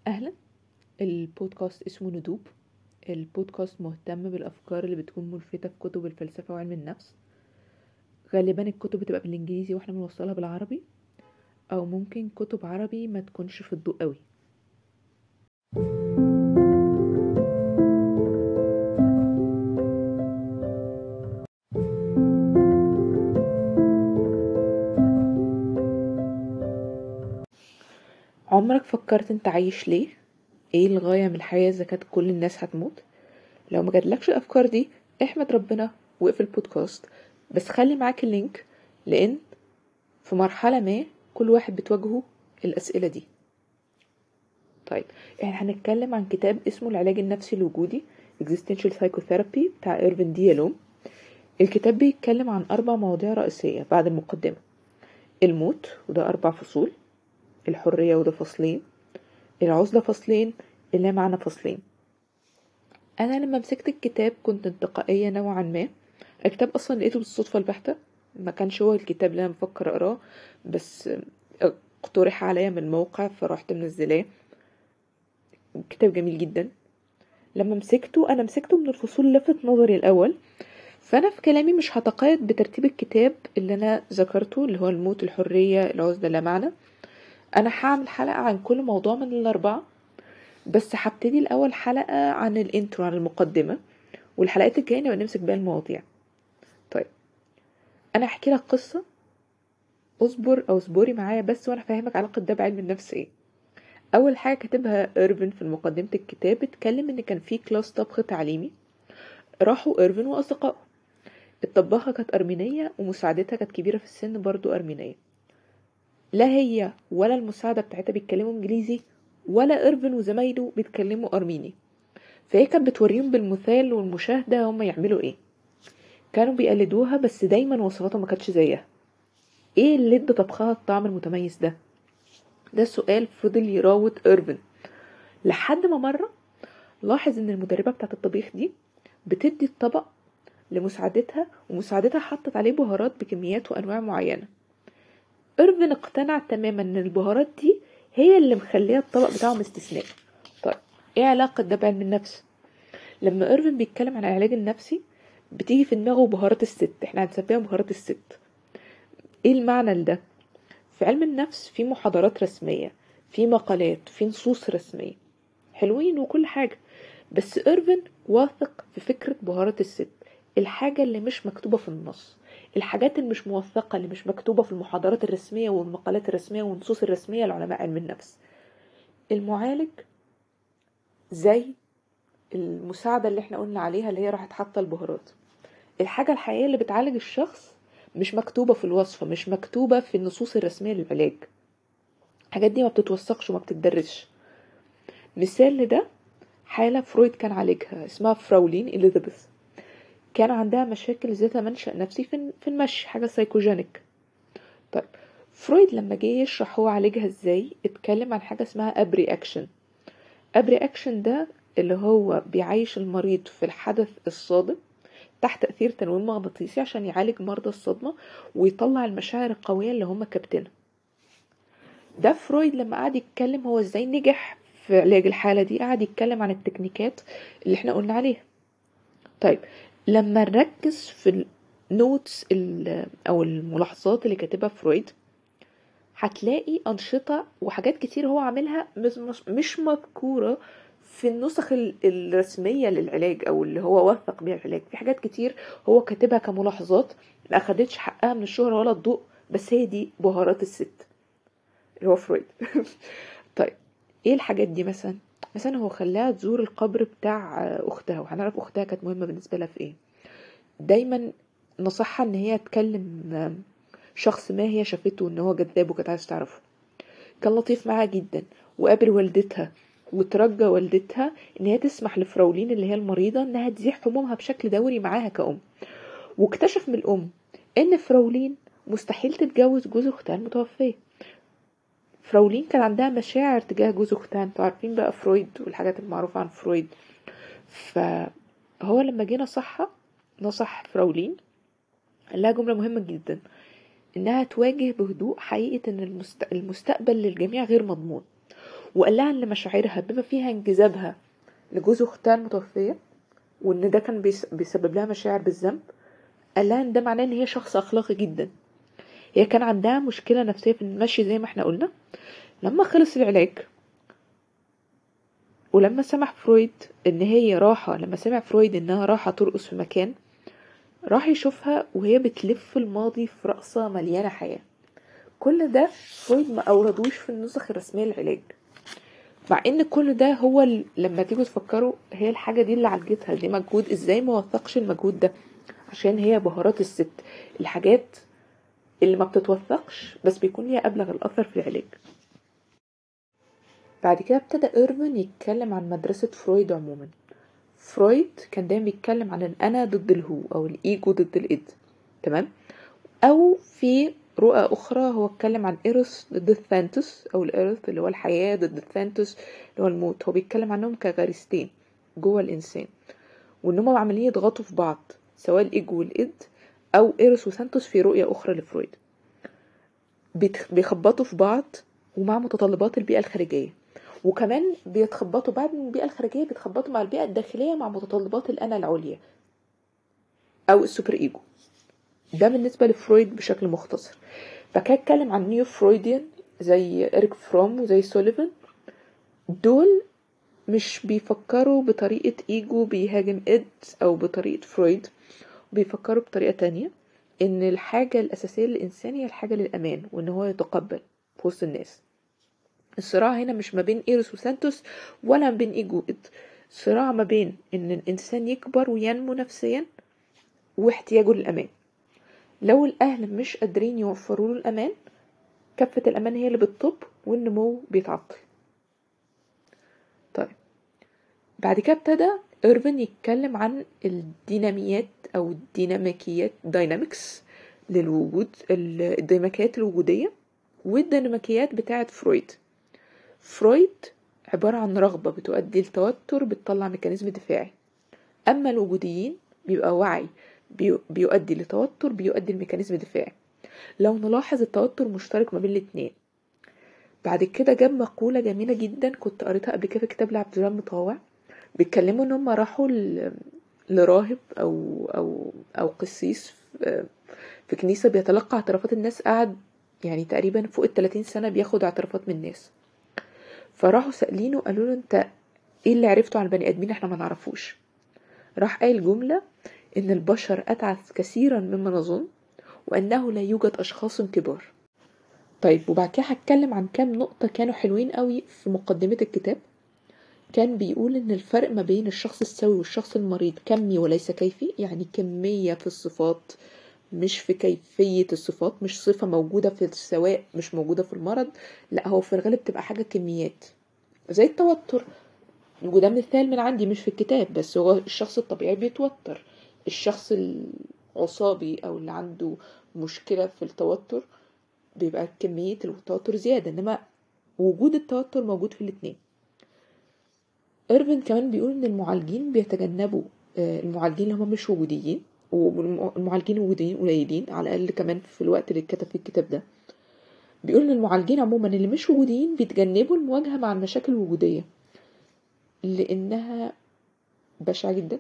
أهلا. البودكاست اسمه ندوب. البودكاست مهتم بالأفكار اللي بتكون ملفتة في كتب الفلسفة وعلم النفس. غالبا الكتب بتبقى بالإنجليزي واحنا بنوصلها بالعربي، أو ممكن كتب عربي ما تكونش في الضوء قوي. عمرك فكرت انت عايش ليه؟ ايه الغاية من الحياة اذا كانت كل الناس هتموت؟ لو ما جاتلكش الافكار دي احمد ربنا واقفل البودكاست، بس خلي معاك ال link، لان في مرحلة ما كل واحد بتواجهه الاسئلة دي. طيب احنا هنتكلم عن كتاب اسمه العلاج النفسي الوجودي Existential Psychotherapy بتاع إيرفين دي يالوم. الكتاب بيتكلم عن 4 مواضيع رئيسية بعد المقدمة: الموت وده 4 فصول، الحرية وده فصلين، العزلة فصلين، اللا معنى فصلين. أنا لما مسكت الكتاب كنت انتقائية نوعا ما. الكتاب أصلا لقيته بالصدفة البحتة، ما كانش هو الكتاب اللي أنا بفكر أقراه، بس اقترح عليا من موقع فروحت منزلاه. كتاب جميل جدا. لما مسكته أنا مسكته من الفصول اللي لفت نظري الأول، فأنا في كلامي مش هتقيد بترتيب الكتاب اللي أنا ذكرته اللي هو الموت، الحرية، العزلة، لا معنى. انا هعمل حلقة عن كل موضوع من ال4، بس هبتدي الاول حلقة عن ال intro، عن المقدمة، والحلقات الجاية نبقى نمسك بقى المواضيع. طيب انا هحكي لك قصة، اصبر او اصبري معايا بس وانا هفهمك علاقة ده بعلم النفس ايه. اول حاجة كاتبها إيرفين في مقدمة الكتاب، اتكلم ان كان في class طبخ تعليمي، راحوا إيرفين واصدقائه. الطباخة كانت ارمينية ومساعدتها كانت كبيرة في السن برضو ارمينية. لا هي ولا المساعدة بتاعتها بيتكلموا انجليزي، ولا إيرفين وزمايله بيتكلموا ارميني، فهي كانت بتوريهم بالمثال والمشاهدة هم يعملوا ايه. كانوا بيقلدوها بس دايما وصفاتهم ما كانتش زيها. ايه اللي ادى طبخها الطعم المتميز ده؟ ده سؤال فضل يراود إيرفين لحد ما مرة لاحظ ان المدربة بتاعت الطبيخ دي بتدي الطبق لمساعدتها، ومساعدتها حطت عليه بهارات بكميات وانواع معينة. إيرفين اقتنع تماما ان البهارات دي هي اللي مخليه الطبق بتاعهم استثنائي. طيب ايه علاقة ده بعلم النفس؟ لما إيرفين بيتكلم عن العلاج النفسي بتيجي في دماغه بهارات الست، احنا هنسميها بهارات الست. ايه المعنى لده؟ في علم النفس في محاضرات رسمية، في مقالات، في نصوص رسمية، حلوين وكل حاجة، بس إيرفين واثق في فكرة بهارات الست، الحاجة اللي مش مكتوبة في النص، الحاجات اللي مش موثقة، اللي مش مكتوبة في المحاضرات الرسمية والمقالات الرسمية والنصوص الرسمية لعلماء علم النفس. المعالج زي المساعدة اللي احنا قلنا عليها اللي هي راحت حاطة البهارات، الحاجة الحقيقية اللي بتعالج الشخص مش مكتوبة في الوصفة، مش مكتوبة في النصوص الرسمية للعلاج. الحاجات دي ما بتتوثقش وما بتتدرسش. مثال لده حالة فرويد كان عالجها اسمها فراولين إليزابيث، كان عندها مشاكل ذات منشأ نفسي في المشي، حاجة psychogenic. طيب فرويد لما جه يشرح هو عالجها ازاي اتكلم عن حاجة اسمها abreaction. abreaction ده اللي هو بيعيش المريض في الحدث الصادم تحت تأثير تنويم مغناطيسي عشان يعالج مرضى الصدمة ويطلع المشاعر القوية اللي هم كابتنها. ده فرويد لما قعد يتكلم هو ازاي نجح في علاج الحالة دي، قعد يتكلم عن التكنيكات اللي احنا قلنا عليها. طيب لما نركز في ال notes او الملاحظات اللي كاتبها فرويد هتلاقي انشطة وحاجات كتير هو عاملها مش مذكورة في النسخ الرسمية للعلاج او اللي هو وثق بيها العلاج. في حاجات كتير هو كاتبها كملاحظات ما اخدتش حقها من الشهرة ولا الضوء، بس هي دي بهارات الست اللي هو فرويد. طيب ايه الحاجات دي؟ مثلا هو خلاها تزور القبر بتاع اختها، وهنعرف اختها كانت مهمة بالنسبة لها في ايه. دايما نصحها ان هي تكلم شخص ما هي شافته ان هو جذاب وكانت عايزه تعرفه. كان لطيف معاها جدا، وقابل والدتها وترجى والدتها ان هي تسمح لفراولين اللي هي المريضة انها تزيح همومها بشكل دوري معاها كأم. واكتشف من الام ان فراولين مستحيل تتجوز جوز اختها المتوفيه. فراولين كان عندها مشاعر تجاه جوز اختها، انتوا عارفين بقى فرويد والحاجات المعروفة عن فرويد. فهو لما جه نصح فراولين قال لها جملة مهمة جدا، انها تواجه بهدوء حقيقة ان المستقبل للجميع غير مضمون، وقال لها ان مشاعرها بما فيها انجذابها لجوز اختها المتوفية، وان ده كان بيسبب لها مشاعر بالذنب، قال لها ان ده معناه ان هي شخص اخلاقي جدا. هي كان عندها مشكلة نفسية في المشي زي ما احنا قلنا. لما خلص العلاج ولما سمع فرويد ان هي راحة، لما سمع فرويد انها راحة ترقص في مكان، راح يشوفها وهي بتلف الماضي في رقصة مليانة حياة. كل ده فرويد ما اوردوش في النسخ الرسمية للعلاج، مع ان كل ده هو لما تيجوا تفكروا هي الحاجة دي اللي عالجتها، دي مجهود. ازاي ما وثقش المجهود ده؟ عشان هي بهارات الست، الحاجات اللي ما بتتوثقش بس بيكون ليها ابلغ الاثر في العلاج. بعد كده ابتدى إيرفين يتكلم عن مدرسة فرويد عموما. فرويد كان دايما بيتكلم عن الأنا ضد الهو، أو الإيجو ضد الإد، تمام؟ أو في رؤى أخرى هو اتكلم عن إيروس ضد الثانتوس، أو الإيروس اللي هو الحياة ضد الثانتوس اللي هو الموت. هو بيتكلم عنهم كغريزتين جوه الإنسان، وإن هم عمالين يضغطوا في بعض، سواء الإيجو والإد أو إيروس وثانتوس في رؤية أخرى لفرويد، بيخبطوا في بعض ومع متطلبات البيئة الخارجية، وكمان بيتخبطوا بعد من البيئة الخارجية، بيتخبطوا مع البيئة الداخلية مع متطلبات الأنا العليا أو ال super ego. ده بالنسبة لفرويد بشكل مختصر. فكان اتكلم عن neo Freudian زي إريك فروم وزي سوليفان. دول مش بيفكروا بطريقة إيجو بيهاجم إد أو بطريقة فرويد، بيفكروا بطريقة تانية، إن الحاجة الأساسية للإنسان هي الحاجة للأمان، وإن هو يتقبل في وسط الناس. الصراع هنا مش ما بين إيروس وسانتوس ولا ما بين إيجو وإد، صراع ما بين إن الإنسان يكبر وينمو نفسيا واحتياجه للأمان. لو الأهل مش قادرين يوفروا له الأمان، كفة الأمان هي اللي بتطب والنمو بيتعطل. طيب بعد كده ابتدى إيرفين يتكلم عن الديناميات أو الديناميكيات، dynamics للوجود، الديناميكيات الوجودية والديناميكيات بتاعة فرويد. فرويد عبارة عن رغبة بتؤدي لتوتر بتطلع mechanism دفاعي، أما الوجوديين بيبقى وعي بيؤدي لتوتر بيؤدي ل mechanism دفاعي. لو نلاحظ التوتر مشترك ما بين الاتنين. بعد كده جاب مقولة جميلة جدا كنت قريتها قبل كده في كتاب لعبد الرحمن مطاوع، بيتكلموا ان هم راحوا لراهب او او او قسيس في كنيسة بيتلقى اعترافات الناس، قعد يعني تقريبا فوق 30 سنة بياخد اعترافات من الناس. فراحوا سألينه قالوا له انت ايه اللي عرفته عن البني ادمين احنا ما نعرفوش؟ راح قال جملة ان البشر اتعس كثيرا مما نظن، وانه لا يوجد اشخاص كبار. طيب وبعد كده هتكلم عن كام نقطة كانوا حلوين قوي في مقدمة الكتاب. كان بيقول ان الفرق ما بين الشخص السوي والشخص المريض كمي وليس كيفي، يعني كمية في الصفات مش في كيفية الصفات، مش صفة موجودة في السواء مش موجودة في المرض، لا هو في الغالب تبقى حاجة كميات زي التوتر. وده مثال من عندي مش في الكتاب، بس هو الشخص الطبيعي بيتوتر، الشخص العصابي او اللي عنده مشكلة في التوتر بيبقى كمية التوتر زيادة، انما وجود التوتر موجود في الاتنين. إيرفين كمان بيقول ان المعالجين بيتجنبوا المعالجين اللي هم مش وجوديين، والمعالجين الوجوديين قليلين على الاقل كمان في الوقت اللي اتكتب فيه الكتاب ده. بيقول ان المعالجين عموما اللي مش وجوديين بيتجنبوا المواجهة مع المشاكل الوجودية لانها بشعة جدا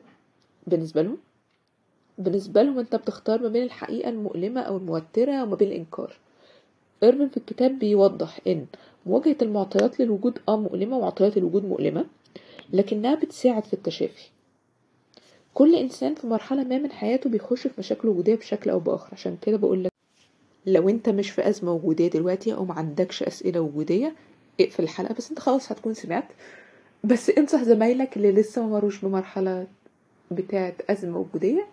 بالنسبة لهم. بالنسبة لهم انت بتختار ما بين الحقيقة المؤلمة او الموترة وما بين الانكار. إيرفين في الكتاب بيوضح ان مواجهة المعطيات للوجود مؤلمة، ومعطيات الوجود مؤلمة، لكنها بتساعد في التشافي. كل إنسان في مرحلة ما من حياته بيخش في مشاكل وجودية بشكل أو بآخر. عشان كده بقولك لو انت مش في أزمة وجودية دلوقتي أو ما عندكش أسئلة وجودية اقفل الحلقة، بس انت خلاص هتكون سمعت. بس انصح زمايلك اللي لسه ما مروش بمرحلة بتاعة أزمة وجودية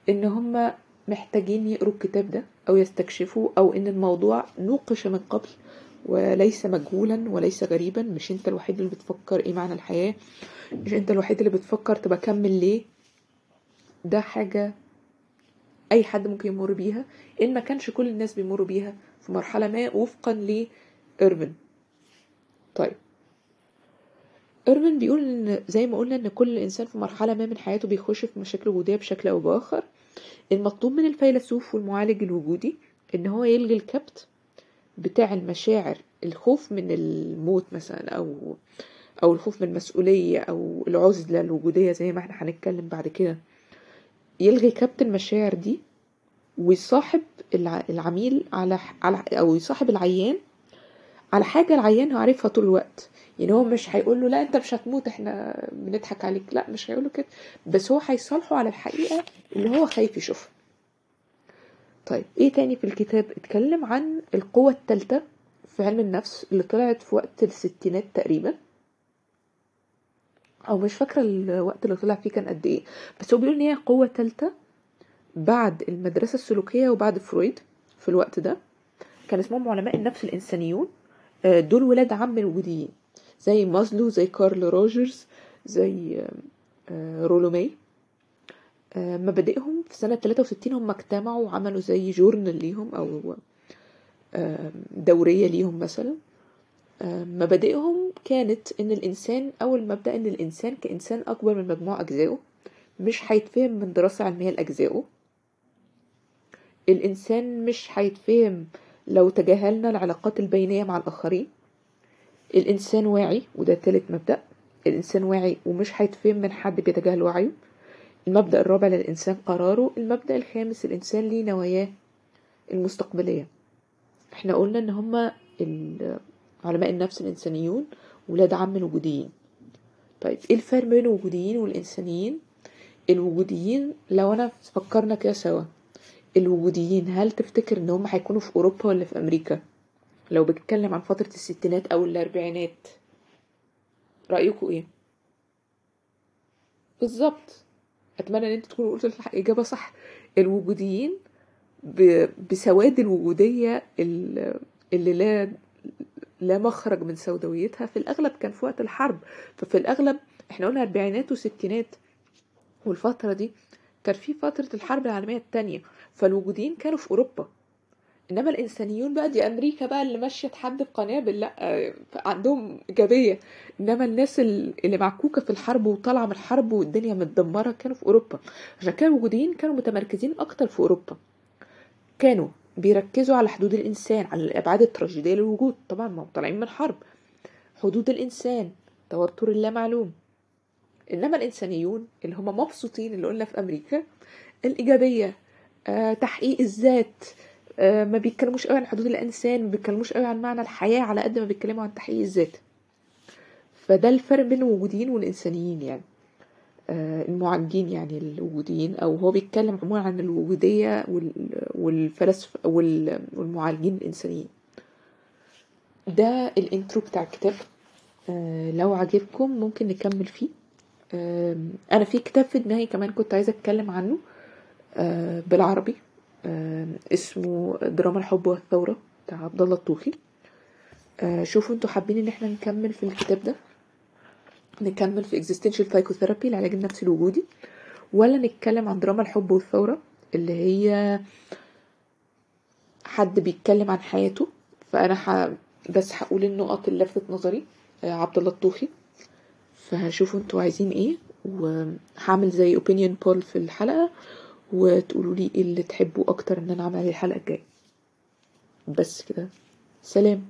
ان هم محتاجين يقروا الكتاب ده أو يستكشفوا، أو ان الموضوع نوقش من قبل وليس مجهولا وليس غريبا. مش انت الوحيد اللي بتفكر ايه معنى الحياة، مش انت الوحيد اللي بتفكر تبقى كمل ليه. ده حاجة اي حد ممكن يمر بيها، ان ما كانش كل الناس بيمروا بيها في مرحلة ما وفقا لإيرفين. طيب إيرفين بيقول ان زي ما قلنا ان كل انسان في مرحلة ما من حياته بيخش في مشاكل وجودية بشكل او باخر. المطلوب من الفيلسوف والمعالج الوجودي ان هو يلغي الكبت بتاع المشاعر الخوف من الموت مثلا، او الخوف من المسؤولية، او العزلة الوجودية زي ما احنا هنتكلم بعد كده. يلغي كبت المشاعر دي ويصاحب العميل على او يصاحب العيان على حاجة العيان عارفها طول الوقت. يعني هو مش هيقول له لا انت مش هتموت احنا بنضحك عليك، لا مش هيقول له كده، بس هو هيصالحه على الحقيقة اللي هو خايف يشوفها. طيب ايه تاني في الكتاب؟ اتكلم عن القوة الثالثة في علم النفس اللي طلعت في وقت الستينات تقريبا، او مش فاكرة الوقت اللي طلع فيه كان قد ايه، بس هو بيقول ان هي قوة ثالثة بعد المدرسة السلوكية وبعد فرويد. في الوقت ده كان اسمهم علماء النفس الإنسانيون، دول ولاد عم الوجوديين زي مازلو، زي كارل روجرز، زي رولو ماي. مبادئهم في سنة 63 هم اجتمعوا وعملوا زي journal ليهم أو دورية ليهم مثلا. مبادئهم كانت إن الإنسان، أول مبدأ إن الإنسان كإنسان أكبر من مجموع أجزائه، مش هيتفهم من دراسة علمية لأجزائه. الإنسان مش هيتفهم لو تجاهلنا العلاقات البينية مع الآخرين. الإنسان واعي، وده تالت مبدأ، الإنسان واعي ومش هيتفهم من حد بيتجاهل وعيه. المبدأ الرابع للإنسان قراره. المبدأ الخامس الإنسان ليه نواياه المستقبلية. احنا قلنا ان هما علماء النفس الإنسانيون ولاد عم الوجوديين. طيب ايه الفرق بين الوجوديين والإنسانيين؟ الوجوديين لو انا فكرنا كده سوا، الوجوديين هل تفتكر ان هم هيكونوا في اوروبا ولا في امريكا؟ لو بتكلم عن فترة الستينات او الاربعينات، رأيكم ايه بالظبط؟ اتمنى ان انتوا تكونوا قلتوا الاجابة صح. الوجوديين بسواد الوجودية اللي لا مخرج من سوداويتها في الاغلب كان في وقت الحرب. ففي الاغلب احنا قلنا اربعينات وستينات، والفترة دي كان في فترة الحرب العالمية التانية، فالوجوديين كانوا في أوروبا. إنما الإنسانيون بقى دي أمريكا بقى اللي ماشية تحد بقنابل، لأ عندهم إيجابية. إنما الناس اللي معكوكة في الحرب وطالعة من الحرب والدنيا متدمرة كانوا في أوروبا. عشان كانوا الوجوديين كانوا متمركزين أكتر في أوروبا، كانوا بيركزوا على حدود الإنسان، على الأبعاد التراجيدية للوجود، طبعا ما هم طالعين من حرب، حدود الإنسان، توتر اللامعلوم. إنما الإنسانيون اللي هم مبسوطين اللي قلنا في أمريكا، الإيجابية، تحقيق الذات، ما بيتكلموش قوي عن حدود الإنسان، ما بيتكلموش قوي عن معنى الحياة على قد ما بيتكلموا عن تحقيق الذات. فده الفرق بين الوجوديين والإنسانيين، يعني المعالجين يعني الوجوديين، أو هو بيتكلم عموما عن الوجودية والفلسفة والمعالجين الإنسانيين. ده ال intro بتاع الكتاب، لو عجبكم ممكن نكمل فيه. انا في كتاب في دماغي كمان كنت عايزه اتكلم عنه بالعربي، اسمه دراما الحب والثورة بتاع عبد الله الطوخي. شوفوا انتوا حابين ان احنا نكمل في الكتاب ده، نكمل في existential psychotherapy العلاج النفسي الوجودي، ولا نتكلم عن دراما الحب والثورة اللي هي حد بيتكلم عن حياته. فانا بس هقول النقط اللي لفتت نظري، عبد الله الطوخي. فشوفوا انتوا عايزين ايه، وهعمل زي opinion poll في الحلقة وتقولوا لي ايه اللي تحبوا اكتر ان انا اعمل عليه الحلقة الجاية. بس كده، سلام.